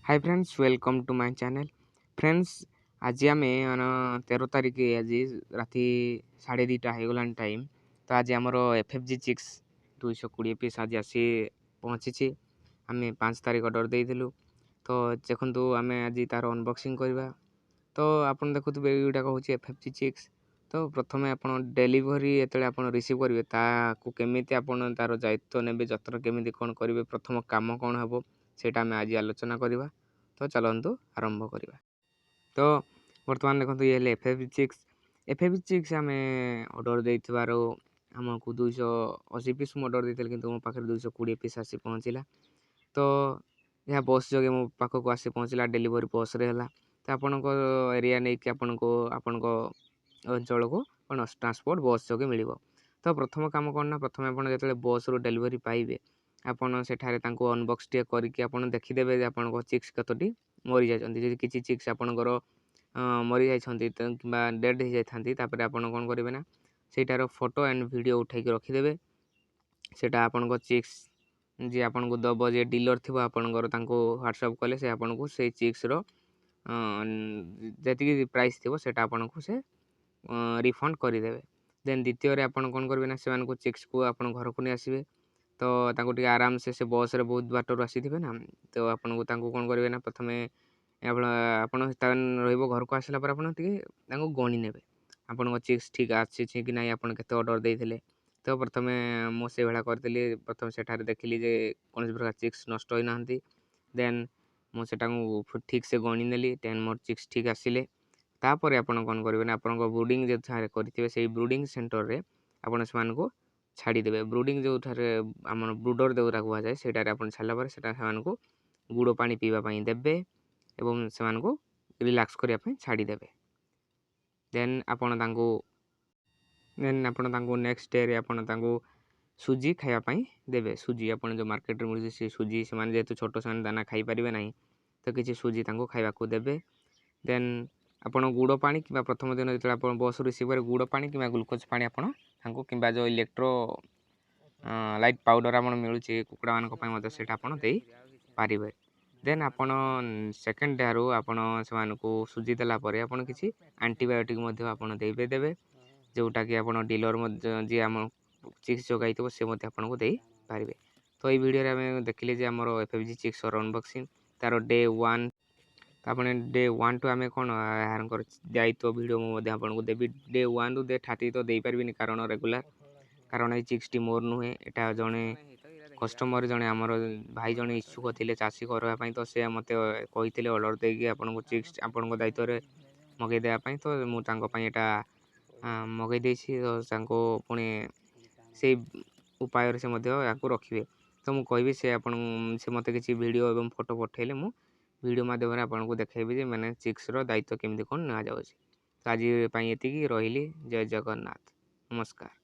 Hi friends, welcome to my channel. Friends, ଆଜି ଆମେ 13 ତାରିଖ, ଆଜି ରାତି 2:30 ହେଇଗଲାଣି ଟାଇମ୍। ତ ଆଜି ଆମର ଏଫ୍ ଏଫ୍ ଜି ଚିକ୍ସ 220 ପିସ୍ ଆଜି ଆସି ପହଞ୍ଚିଛି। ଆମେ 5 ତାରିଖ ଅର୍ଡ଼ର ଦେଇଥିଲୁ। ତ ଦେଖନ୍ତୁ, ଆମେ ଆଜି ତା'ର ଅନବକ୍ସିଂ କରିବା। ତ ଆପଣ ଦେଖୁଥିବେ, ଏଇଗୁଡ଼ାକ ହେଉଛି ଏଫ୍ ଏଫ୍ ଜି ଚିକ୍ସ। ତ ପ୍ରଥମେ ଆପଣ ଡେଲିଭରି ଯେତେବେଳେ ଆପଣ ରିସିଭ୍ କରିବେ, ତାକୁ କେମିତି ଆପଣ ତା'ର ଦାୟିତ୍ୱ ନେବେ, ଯତ୍ନ କେମିତି କ'ଣ କରିବେ, ପ୍ରଥମ କାମ କ'ଣ ହେବ, ସେଇଟା ଆମେ ଆଜି ଆଲୋଚନା କରିବା। ତ ଚାଲନ୍ତୁ ଆରମ୍ଭ କରିବା। ତ ବର୍ତ୍ତମାନ ଦେଖନ୍ତୁ, ଇଏ ହେଲେ ଏଫ୍ ଏଫ୍ ଚିକ୍ସ। ଏଫ୍ ଏଫ୍ ଚିକ୍ସ ଆମେ ଅର୍ଡ଼ର ଦେଇଥିବାରୁ ଆମକୁ 280 ପିସ୍ ମୁଁ ଅର୍ଡ଼ର ଦେଇଥିଲି, କିନ୍ତୁ ମୋ ପାଖରେ 220 ପିସ୍ ଆସି ପହଞ୍ଚିଲା। ତ ଏହା ବସ୍ ଯୋଗେ ମୋ ପାଖକୁ ଆସି ପହଞ୍ଚିଲା, ଡେଲିଭରି ବସ୍ରେ ହେଲା। ତ ଆପଣଙ୍କ ଏରିଆ ନେଇକି ଆପଣଙ୍କୁ ଆପଣଙ୍କ ଅଞ୍ଚଳକୁ କ'ଣ ଟ୍ରାନ୍ସପୋର୍ଟ ବସ୍ ଯୋଗେ ମିଳିବ। ତ ପ୍ରଥମ କାମ କ'ଣ ନା, ପ୍ରଥମେ ଆପଣ ଯେତେବେଳେ ବସ୍ରୁ ଡେଲିଭରି ପାଇବେ, ଆପଣ ସେଠାରେ ତାଙ୍କୁ ଅନବକ୍ସ ଟିକେ କରିକି ଆପଣ ଦେଖିଦେବେ ଯେ ଆପଣଙ୍କ ଚିକ୍ସ କେତୋଟି ମରିଯାଇଛନ୍ତି। ଯଦି କିଛି ଚିକ୍ସ ଆପଣଙ୍କର ମରିଯାଇଛନ୍ତି କିମ୍ବା ଡେଡ଼୍ ହେଇଯାଇଥାନ୍ତି, ତାପରେ ଆପଣ କ'ଣ କରିବେ ନା, ସେଇଟାର ଫଟୋ ଆଣ୍ଡ ଭିଡ଼ିଓ ଉଠାଇକି ରଖିଦେବେ। ସେଇଟା ଆପଣଙ୍କ ଚିକ୍ସ ଯିଏ ଆପଣଙ୍କୁ ଦେବ, ଯିଏ ଡିଲର୍ ଥିବ ଆପଣଙ୍କର, ତାଙ୍କୁ ହ୍ୱାଟ୍ସଆପ୍ କଲେ ସେ ଆପଣଙ୍କୁ ସେଇ ଚିକ୍ସର ଯେତିକି ପ୍ରାଇସ୍ ଥିବ, ସେଇଟା ଆପଣଙ୍କୁ ସେ ରିଫଣ୍ଡ କରିଦେବେ। ଦେନ୍ ଦ୍ୱିତୀୟରେ ଆପଣ କ'ଣ କରିବେ ନା, ସେମାନଙ୍କୁ ଚିକ୍ସକୁ ଆପଣ ଘରକୁ ନେଇ ଆସିବେ। ତ ତାଙ୍କୁ ଟିକେ ଆରାମସେ, ସେ ବସ୍ରେ ବହୁତ ବାଟରୁ ଆସିଥିବେ ନା, ତ ଆପଣଙ୍କୁ ତାଙ୍କୁ କ'ଣ କରିବେ ନା, ପ୍ରଥମେ ଆପଣ ରହିବ, ଘରକୁ ଆସିଲା ପରେ ଆପଣ ଟିକେ ତାଙ୍କୁ ଗଣି ନେବେ, ଆପଣଙ୍କ ଚିକ୍ସ ଠିକ୍ ଆସିଛି କି ନାହିଁ, ଆପଣ କେତେ ଅର୍ଡ଼ର ଦେଇଥିଲେ। ତ ପ୍ରଥମେ ମୁଁ ସେଇଭଳିଆ କରିଥିଲି। ପ୍ରଥମେ ସେଠାରେ ଦେଖିଲି ଯେ କୌଣସି ପ୍ରକାର ଚିକ୍ସ ନଷ୍ଟ ହୋଇନାହାନ୍ତି। ଦେନ୍ ମୁଁ ସେଟାକୁ ଠିକ୍ ସେ ଗଣି ନେଲି। ଦେନ୍ ମୋର ଚିକ୍ସ ଠିକ୍ ଆସିଲେ। ତାପରେ ଆପଣ କ'ଣ କରିବେ ନା, ଆପଣଙ୍କ ବ୍ରୁଡ଼ିଂ ଯେଉଁଠାରେ କରିଥିବେ, ସେଇ ବ୍ରୁଡ଼ିଂ ସେଣ୍ଟରରେ ଆପଣ ସେମାନଙ୍କୁ ଛାଡ଼ିଦେବେ। ବ୍ରୁଡ଼ିଂ ଯେଉଁଠାରେ ଆମର ବ୍ରୁଡ଼ର ଯେଉଁଟା କୁହାଯାଏ, ସେଇଟାରେ ଆପଣ ଛାଡ଼ିଲା ପରେ ସେଟା ସେମାନଙ୍କୁ ଗୁଡ଼ ପାଣି ପିଇବା ପାଇଁ ଦେବେ ଏବଂ ସେମାନଙ୍କୁ ରିଲାକ୍ସ କରିବା ପାଇଁ ଛାଡ଼ିଦେବେ। ଦେନ୍ ଆପଣ ତାଙ୍କୁ ନେକ୍ସଟ ଡେରେ ଆପଣ ତାଙ୍କୁ ସୁଜି ଖାଇବା ପାଇଁ ଦେବେ। ସୁଜି ଆପଣ ଯେଉଁ ମାର୍କେଟରେ ମିଳୁଛି, ସେ ସୁଜି। ସେମାନେ ଯେହେତୁ ଛୋଟ, ସେମାନେ ଦାନା ଖାଇପାରିବେ ନାହିଁ, ତ କିଛି ସୁଜି ତାଙ୍କୁ ଖାଇବାକୁ ଦେବେ। ଦେନ୍ ଆପଣ ଗୁଡ଼ ପାଣି କିମ୍ବା ପ୍ରଥମ ଦିନ ଯେତେବେଳେ ଆପଣ ବସ୍ରୁ ରିସିଭ୍ କରିବେ, ଗୁଡ଼ ପାଣି କିମ୍ବା ଗ୍ଲୁକୋଜ୍ ପାଣି ଆପଣ ତାଙ୍କୁ କିମ୍ବା ଯେଉଁ ଇଲେକ୍ଟ୍ରୋ ଲାଇଟ୍ ପାଉଡ଼ର ଆପଣ ମିଳୁଛି କୁକୁଡ଼ାମାନଙ୍କ ପାଇଁ ମଧ୍ୟ, ସେଇଟା ଆପଣ ଦେଇପାରିବେ। ଦେନ୍ ଆପଣ ସେକେଣ୍ଡ ଡେରୁ ଆପଣ ସେମାନଙ୍କୁ ସୁଜି ଦେଲା ପରେ ଆପଣ କିଛି ଆଣ୍ଟିବାୟୋଟିକ୍ ମଧ୍ୟ ଆପଣ ଦେବେ, ଯେଉଁଟାକି ଆପଣ ଡିଲର୍ ମଧ୍ୟ, ଯିଏ ଆମ ଚିକ୍ସ ଯୋଗାଇଥିବ, ସେ ମଧ୍ୟ ଆପଣଙ୍କୁ ଦେଇପାରିବେ। ତ ଏଇ ଭିଡ଼ିଓରେ ଆମେ ଦେଖିଲେ ଯେ ଆମର ଏଫ୍ ଏଫ୍ ଜି ଚିକ୍ସର ଅନବକ୍ସିଂ, ତା'ର ଡେ ୱାନ୍। ଆପଣ ଡେ ୱାନ୍ ଟୁ ଆମେ କ'ଣ ଏହାଙ୍କର ଦାୟିତ୍ୱ ଭିଡ଼ିଓ ମୁଁ ମଧ୍ୟ ଆପଣଙ୍କୁ ଦେବି। ଡେ ୱାନ୍ରୁ ଡେ 30 ତ ଦେଇପାରିବିନି, କାରଣ ରେଗୁଲାର, କାରଣ ଏଇ ଚିକ୍ସଟି ମୋର ନୁହେଁ। ଏଇଟା ଜଣେ କଷ୍ଟମର, ଜଣେ ଆମର ଭାଇ ଜଣେ ଇଚ୍ଛୁକ ଥିଲେ ଚାଷୀ କରିବା ପାଇଁ। ତ ସେ ମୋତେ କହିଥିଲେ ଅର୍ଡ଼ର ଦେଇକି ଆପଣଙ୍କୁ ଚିକ୍ସ ଆପଣଙ୍କ ଦାୟିତ୍ୱରେ ମଗାଇ ଦେବା ପାଇଁ। ତ ମୁଁ ତାଙ୍କ ପାଇଁ ଏଇଟା ମଗାଇ ଦେଇଛି। ତ ତାଙ୍କୁ ପୁଣି ସେଇ ଉପାୟରେ ସେ ମଧ୍ୟ ଏହାକୁ ରଖିବେ। ତ ମୁଁ କହିବି ସେ ଆପଣ ସେ ମୋତେ କିଛି ଭିଡ଼ିଓ ଏବଂ ଫଟୋ ପଠାଇଲେ ମୁଁ ଭିଡ଼ିଓ ମାଧ୍ୟମରେ ଆପଣଙ୍କୁ ଦେଖାଇବି ଯେ ମାନେ ଚିକ୍ସର ଦାୟିତ୍ୱ କେମିତି କ'ଣ ନିଆଯାଉଛି। ତ ଆଜି ପାଇଁ ଏତିକି ରହିଲି। ଜୟ ଜଗନ୍ନାଥ, ନମସ୍କାର।